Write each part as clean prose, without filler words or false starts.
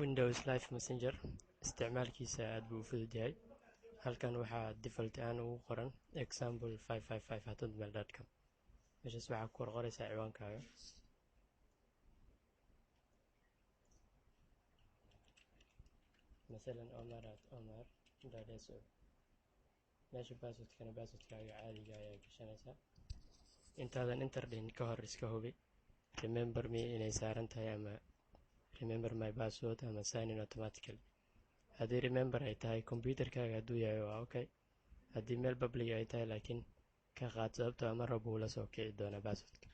Windows Live Messenger isticmaalkiisa aad buu u fudud yahay. Halkan waxaa default ahaan ugu qoran example555@hotmail.com. Meeshaas waxaa ku qorqoraysaa ciwaankaaga. Masalan omar@omar.so. Meesha passwordkana passwordkaaga caadiga ayaa gashanaysaa. Intaadan enter dhihin ka hor iska hubi remember me inay saaran tahay ama remember my password ama sign in automatically. Haddii remember ay tahay computerkaaga hadduu yahay waa okay. Haddii meel public ay tahay laakiin ka qaad, sababtoo ah mar walba wuu la soo kici doonaa passwordka.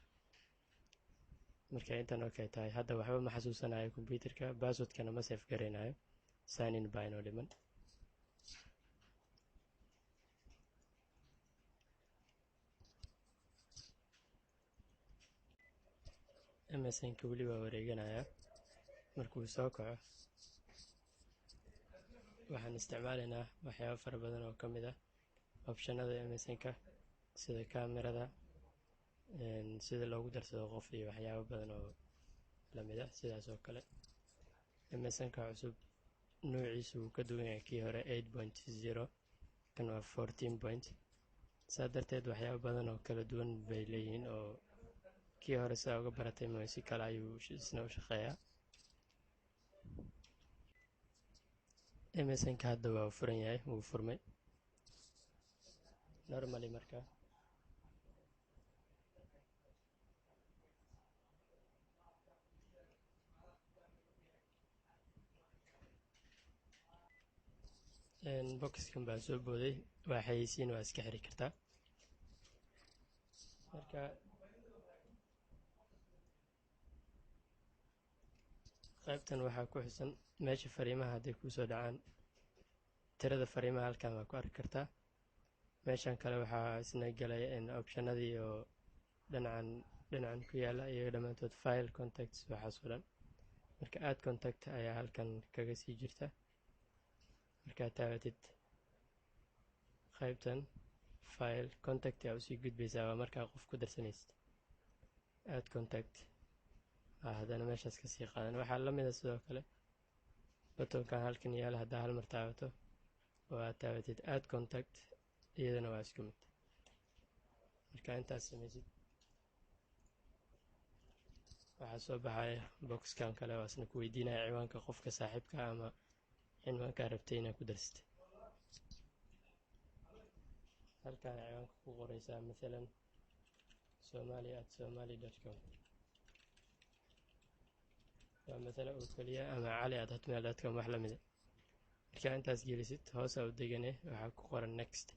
Marka intan okay tahay, hadda waxba ma xasuusanayo computerka, passwordkana ma save garaynayo. Sign in baa inoo dhiman. MSN-ka weli waa wareeganayaa. Markuu soo kaco waxaan isticmaalaynaa waxyaabo fara badan oo ka mid ah optionada MSN-ka, sida kaamirada, sida loogu darsado qof iyo waxyaabo badan oo lamid ah. Sidaas oo kale MSN-ka cusub noociisu wuu ka duwan yahay kii hore, 8.0, kan waa 14 point. Saa darteed waxyaabo badan oo kala duwan bay leeyihiin oo kii hore sidaa uga baratay ma si kale ayuu isna u shaqeeyaa. MSN-ka hadda waa furan yahay, wuu furmay normally. Marka boxkan baa soo booday, waa xayeysiin, waa iska xiri kartaa. Marka qaybtan waxaa ku xusan meesha fariimaha hadday kuusoo dhacaan, tirada fariimaha halkan waa ku arki kartaa. Meeshan kale waxaa isna galay optionadii oo dhinacan ku yaala, iyaga dhammaantood file, contacts, waxaas oo dhan. Marka add contact ayaa halkan kaga sii jirta. Markaad taabatid qaybtan file, contact aa usii gudbaysaa, waa markaa qof ku darsanaysid. Add contact haddana meeshaas kasii qaadan. Waxaa la mida sidoo kale buttonkan halkan yaala, haddaa hal mar taabato oo aad taabatid add contact, iyadana waa isku mid. Marka intaas samaysid waxaa soo baxaya boxkan kale oo asna ku weydiinaya ciwaanka qofka saaxiibka ama cinwaankaa rabtay inaad ku darsatay. Halkaana ciwaanka ku qoraysaa, mathalan somali@somali.com waa mathala oo keliya, ama cali@hotmail.com, wax lamida. Markaa intaas gelisid hoosaa u degane, waxaa ku qoran next.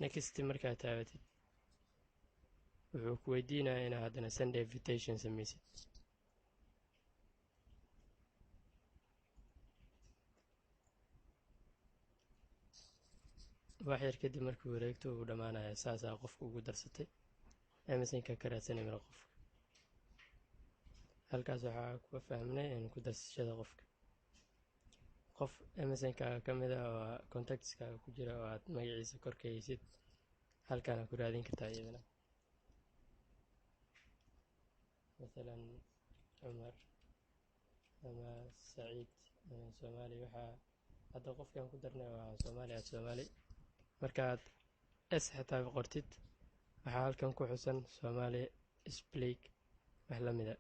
Next markaa taabatid wuxuu ku weydiinayaa inaad haddana send invitation samaysid. Wax yar kadib markuu wareegto uu dhammaanaya. Saasaa qofka ugu darsatay MSN-ka ka raadsanay mara qofka. Halkaas waxaa kuga fahmnay in ku darsashada qofka, qof MSN-kaaga ka mid ah oo contactskaaga ku jira oo aad magaciisa kor ka haysid, halkaana ku raadin kartaa iyadana. Mathalan Cumar ama Saciid ama Soomaali. Waxaa hadda qofkan ku darnay waa somali@somali. Markaad s xitaa qortid waxaa halkan ku xusan Somali splake wax lamida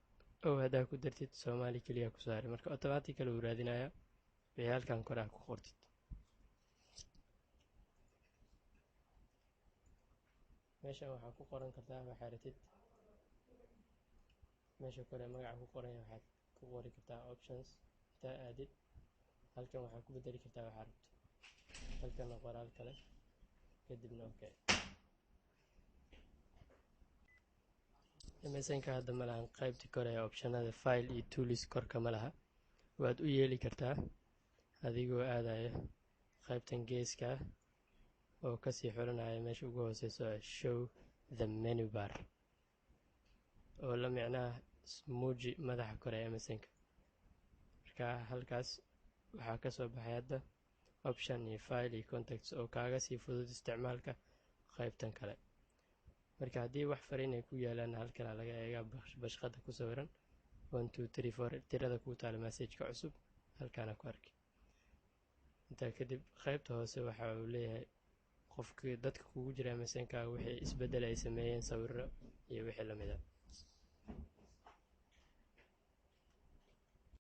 ow. Haddaa ku dartid Soomaali keliya ku saaray, marka automatically uu raadinayaa wixii halkan kor ah ku qortid. Meeshan waxaa ku qoran kartaa waxaa ratid. Meesha kore magaca ku qoran waxaad ku qori kartaa options. Intaa aadid halkan waxaa ku bedeli kartaa waxaa rabto, halkanna qoraal kale, kadibna okay. MSN-ka hadda ma lahan qaybtii kore ee optionada file iyo tools, korka ma laha. Waad u yeeli kartaa adigoo aadaya qaybtan geeska oo kasii xulanaya meesha ugu hooseyso ee show the menu bar, oo la micnaha muuji madaxa kore ee MSN-ka. Marka halkaas waxaa kasoo baxay hadda option iyo file iyo contacts oo kaaga sii fudud isticmaalka qaybtan kale. Marka haddii wax fariin ay ku yaalaan, halkana laga eegaa bashqada ku sawiran 1, 2, 3, 4, tirada kuu taala messageka cusub halkaana ku arki. Intaa kadib, qaybta hoose waxa uu leeyahay qofki dadka kugu jira MSN-kaaga, wixii isbeddel ay sameeyeen, sawiro iyo wixii lamid a.